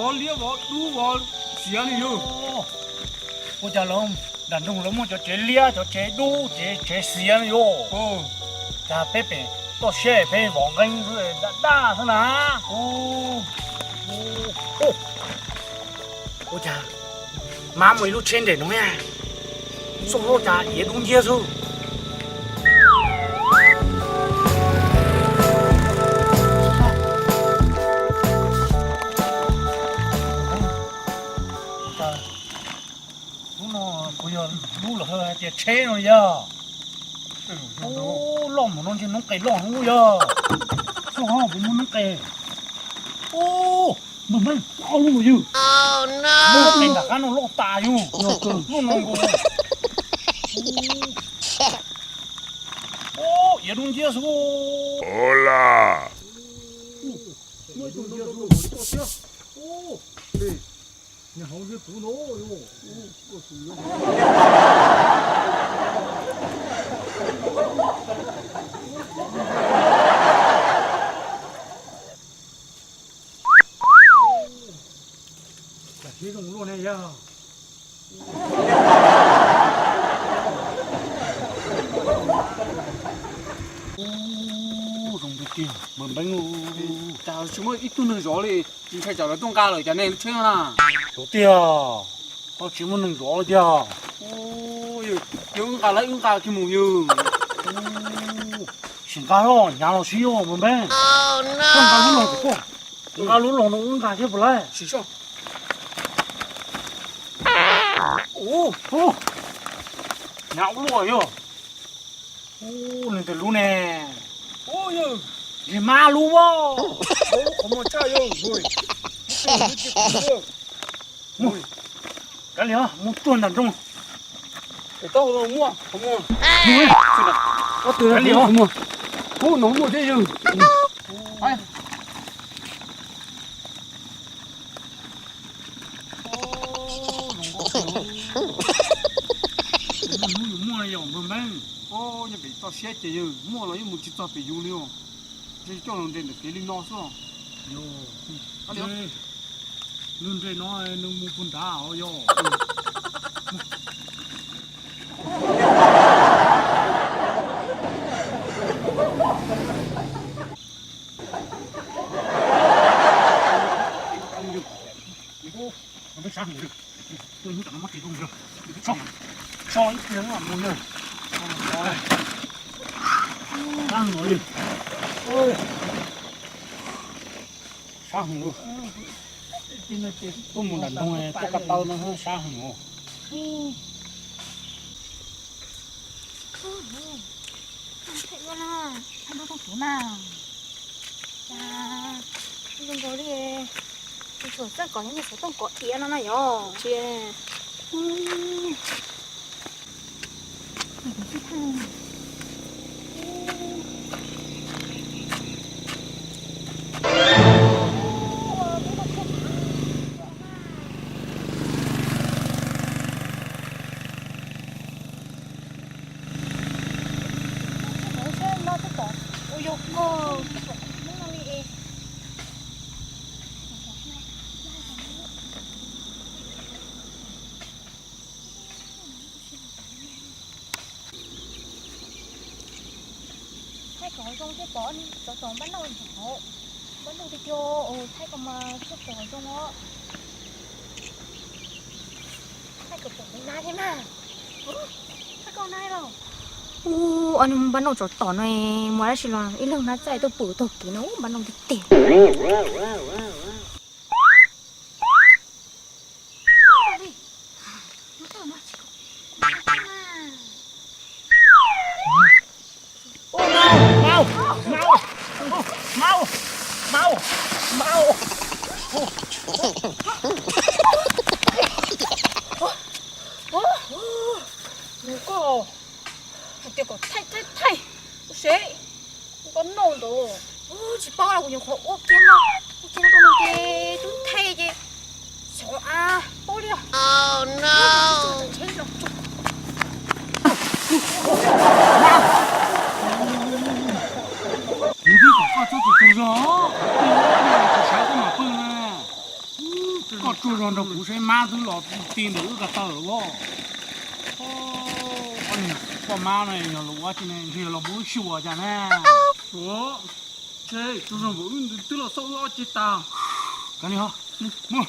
Vov liab vov dub vov xiav li yog. Ua cas lawv nram nroog lawv muaj cov tsev liab cov tsev dub tsev tsev xiav li yog? Cas peb pem toj siab peb vov nqeeb xwb daj daj xwb na. Ua cas mab muaj ib lub tsheb nres no, xoj hlob cas iav dub nciab xwb. Lub no puas yog lub lawv hais tias tsheb no yog? Ub, loj mus no ntshe noob qes loj no yog. Xoj hlob puas muaj noob qes? Ub, npawg Npeeb, ob lub no yog. Noob qes nram qab no loj tas yog. Loj no nkaus. Ub, iav dub nciab xwb. Cas siab zoo luaj ne yog. Ub, zoo tiag tiag npawg Npeeb. Cas tsis muaj ib tug neeg zov li, tsis ntshai tsam lawv tuaj nqa lawm cov neeg lub tsheb no na. Zoo tiag, tsis muaj neeg zov li tiag. Yog wb nqa lawv wb nqa kiag mus yog. Sim nqa los hnyav los sib yuav npawg Npeeb. Koj nqa lub los kuv tuaj, nqa lub los no wb nqa thiab puas laij? Hnyav ua luaj yog. Ub, leej twg lub ne? Yog mab lub as. Kav liam, mus tsuag nram nroog. Kav liam, no muaj thiab yog. Hnub yus muaj yog npawg Npeeb. Nyob pem toj siab ces yog muaj los yeej mus tsis txog pem yus li os. Ntshe coj los nres ntawm kev li no xwb os. Nws nres no nws mus puag nrad os yog. Sab heev li. Tuaj mus nram nroog tuaj ko taw no sab heev os. Zoo nkaus li txawj kov li nej xov tooj kov iav no na yog tsis. Thaij kom zoo thiaj pom, tsov tom npab nauj nrov, npab nauj tiag tiag, thaij kom mas thiaj pom zoo os. Thaij kom pom kuv na thiab mas. Thaij koj na los. Ub, ob niag npab nauj tsov tom no mas dab tsi los ib leeg na txaij tuaj pw taug kev no npab nauj tiag tiag. Koj hais tias kom thaij thaij thaij, ua seb, koj noj ntawd. Tsis paub los kuv nyuam qhuav ua kiag no, ua kiag no rau nws ces twb thaij ces xyov a paub li os. Kuv twb kom koj txhob tus tus zog, kuv sawv koj mam pw na. Nrog kuv saib mab twb los ti ntawm wb ko taw lawm. Poj mab no yog los ua tsi ne, ntshe yog los mus wb xyuas cas na. Ua, ntshe tsuas zoo nkaus wb twb los xauj wb ob ce tag. Kav liam, mus.